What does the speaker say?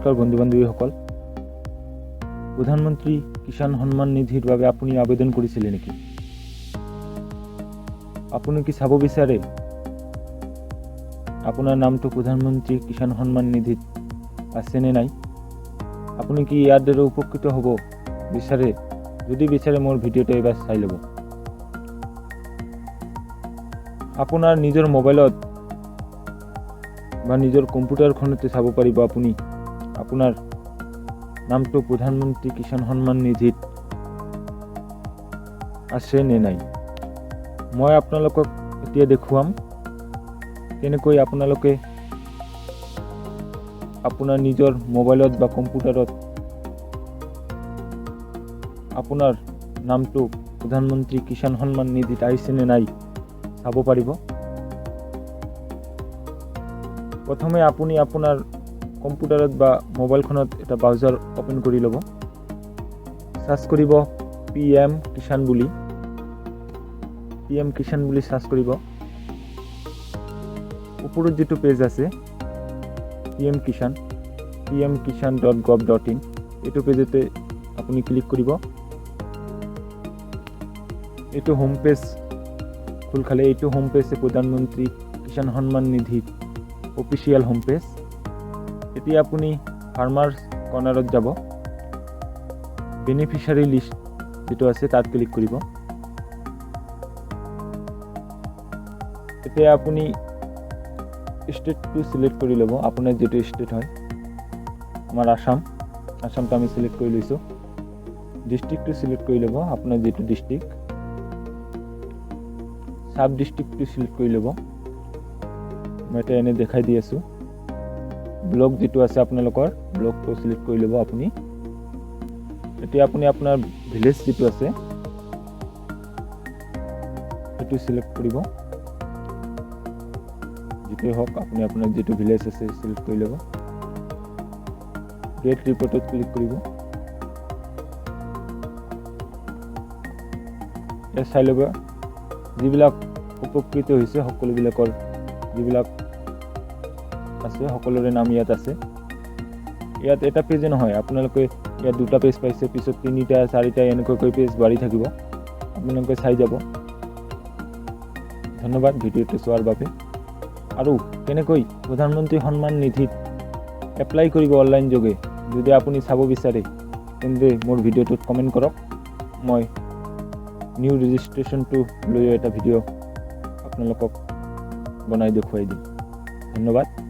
নমস্কাৰ বন্ধু বান্ধৱীসকল। প্ৰধানমন্ত্ৰী কিষাণ সন্মান নিধিৰ বাবে আপুনি আবেদন কৰিছিলে নেকি? আপুনি কি চাব বিচাৰে আপোনাৰ নামটো প্ৰধানমন্ত্ৰী কিষাণ সন্মান নিধিত আছেনে নাই? আপুনি কি ইয়াৰ দ্বাৰা উপকৃত হ'ব বিচাৰে? যদি বিচাৰে, মোৰ ভিডিঅ'টো এবাৰ চাই ল'ব। আপোনাৰ নিজৰ মোবাইলত বা নিজৰ কম্পিউটাৰখনতে চাব পাৰিব আপুনি আপোনাৰ নামটো প্ৰধানমন্ত্ৰী কিষাণ সন্মান নিধিত আছে নে নাই। মই আপোনালোকক এতিয়া দেখুৱাম কেনেকৈ আপোনালোকে আপোনাৰ নিজৰ মোবাইলত বা কম্পিউটাৰত আপোনাৰ নামটো প্ৰধানমন্ত্ৰী কিষাণ সন্মান নিধিত আহিছে নে নাই চাব পাৰিব। প্ৰথমে আপুনি আপোনাৰ কম্পিউটাৰত বা মোবাইলখনত এটা ব্ৰাউজাৰ অ'পেন কৰি ল'ব। চাৰ্চ কৰিব পি এম কিষাণ বুলি। পি এম কিষাণ বুলি চাৰ্চ কৰিব। ওপৰত যিটো পেজ আছে, পি এম কিষাণ, pmkisan.gov.in, এইটো পেজতে আপুনি ক্লিক কৰিব। এইটো হোম পেজ খোল খালে। এইটো হোম পেজে প্ৰধানমন্ত্ৰী কিষাণ সন্মান নিধি অফিচিয়েল হোম পেজ। এতিয়া আপুনি ফাৰ্মাৰ্ছ কৰ্নাৰত যাব। বেনিফিচিয়াৰী লিষ্ট যিটো আছে, তাত ক্লিক কৰিব। এতিয়া আপুনি ষ্টেটটো চিলেক্ট কৰি ল'ব, আপোনাৰ যিটো ষ্টেট হয়। আমাৰ আছাম, আছামটো আমি চিলেক্ট কৰি লৈছোঁ। ডিষ্ট্ৰিক্টটো চিলেক্ট কৰি ল'ব, আপোনাৰ যিটো ডিষ্ট্ৰিক্ট। চাব ডিষ্ট্ৰিক্টটো চিলেক্ট কৰি ল'ব। মই এতিয়া এনে দেখাই দি আছোঁ। ব্লক যিটো আছে আপোনালোকৰ, ব্লকটো চিলেক্ট কৰি ল'ব আপুনি। এতিয়া আপুনি আপোনাৰ ভিলেজ যিটো আছে, সেইটো চিলেক্ট কৰিব। যিটোৱে হওক, আপুনি আপোনাৰ যিটো ভিলেজ আছে, চিলেক্ট কৰি ল'ব। গেট ৰিপৰ্টত ক্লিক কৰিব। ইয়াত চাই ল'ব, যিবিলাক উপকৃত হৈছে, সকলোবিলাকৰ যিবিলাক আছে, সকলোৰে নাম ইয়াত আছে। ইয়াত এটা পেজে নহয়, আপোনালোকে ইয়াত দুটা পেজ পাইছে, পিছত তিনিটা, চাৰিটা, এনেকুৱাকৈ পেজ বাঢ়ি থাকিব। আপোনালোকে চাই যাব। ধন্যবাদ ভিডিঅ'টো চোৱাৰ বাবে। আৰু কেনেকৈ প্ৰধানমন্ত্ৰী সন্মান নিধিত এপ্লাই কৰিব অনলাইন যোগে, যদি আপুনি চাব বিচাৰে, তেন্তে মোৰ ভিডিঅ'টোত কমেণ্ট কৰক। মই নিউ ৰেজিষ্ট্ৰেশ্যনটো লৈ এটা ভিডিঅ' আপোনালোকক বনাই দেখুৱাই দিম। ধন্যবাদ।